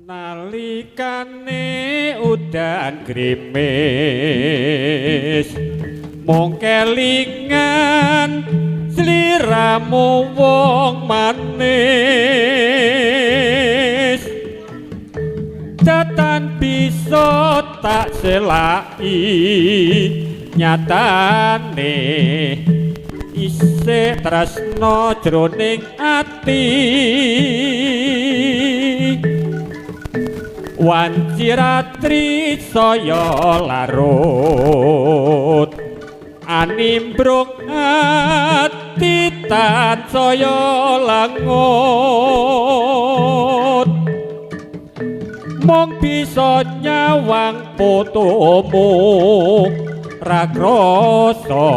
Nalikane udan grimis mung kelingan sliramu wong manis, datan bisa tak selaki nyatane isih tresna jroning ati. Wanci ratri saya larut animbrung ati tansaya langut, mung bisa nyawang fotomu ra krasa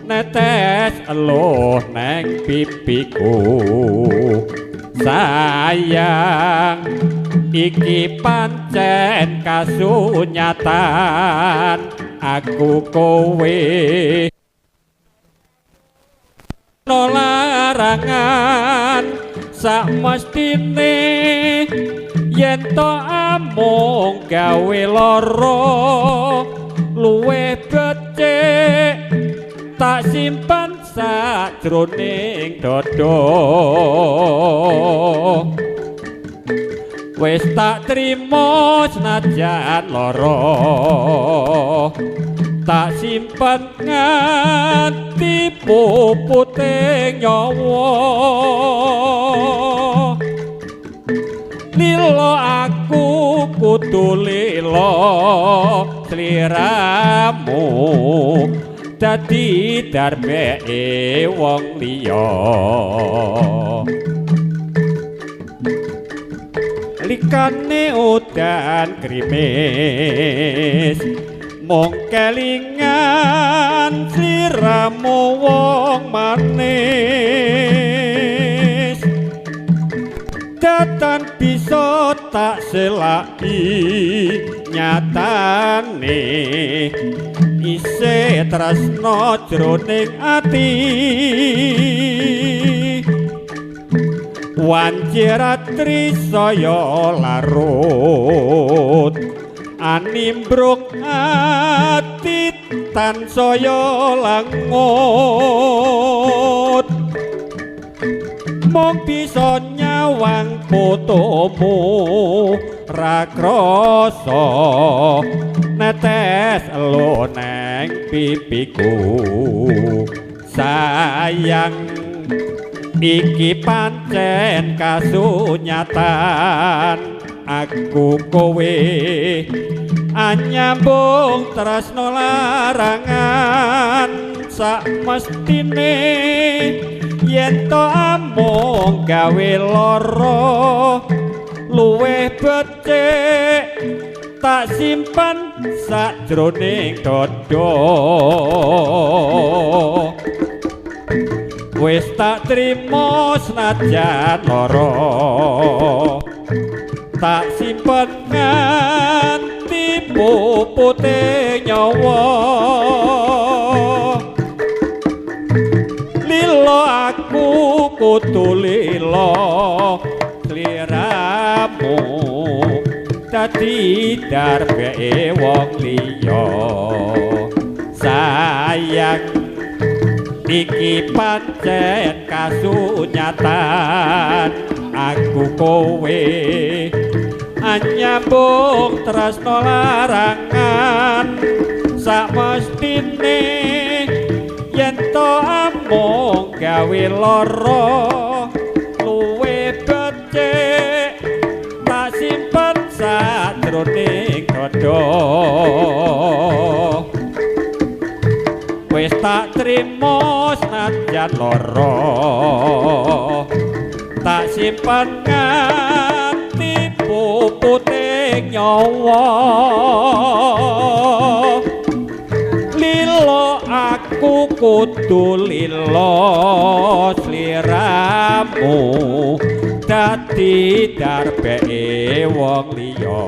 netes eluh neng pipiku. Sayang iki pancen kasunyatan aku kowe no larangan sak mestine yen to amung gawe lara luwih becik tak simpen sajroning dada. Wis tak trimo senajan lara tak simpen nganti puputing nyawa. Lilo aku kudu lilo sliramu dadi darbeke wong liya. Likane udan grimis mung kelingan sliramu wong manis, datan bisa tak selaki nyatane isih tresna jroning ati. Wanci ratri saya larut animbrung ati tansaya langut, mung bisa nyawang fotomu ra krasa netes elo neng pipiku. Sayang iki pancen kasunyatan aku kowe anyambung tresna larangan sak mestine yen to amung gawe lara luwih becik tak simpen sajroning dada. Wis tak trimo senajan lara tak simpen nganti pupute nyawa. Lilo aku kudu lilo sliramu dadi darbeke wong liya. Sayang iki pancen kasunyatan aku kowe anyambung tresna larangan sak mestine yen to amung gawe lara luwih becik tak simpen sajroning dada. Wis tak trimo senajan lara tak simpen nganti puputing nyawa. Lilo aku kudu lilo sliramu dadi darbeke wong liya.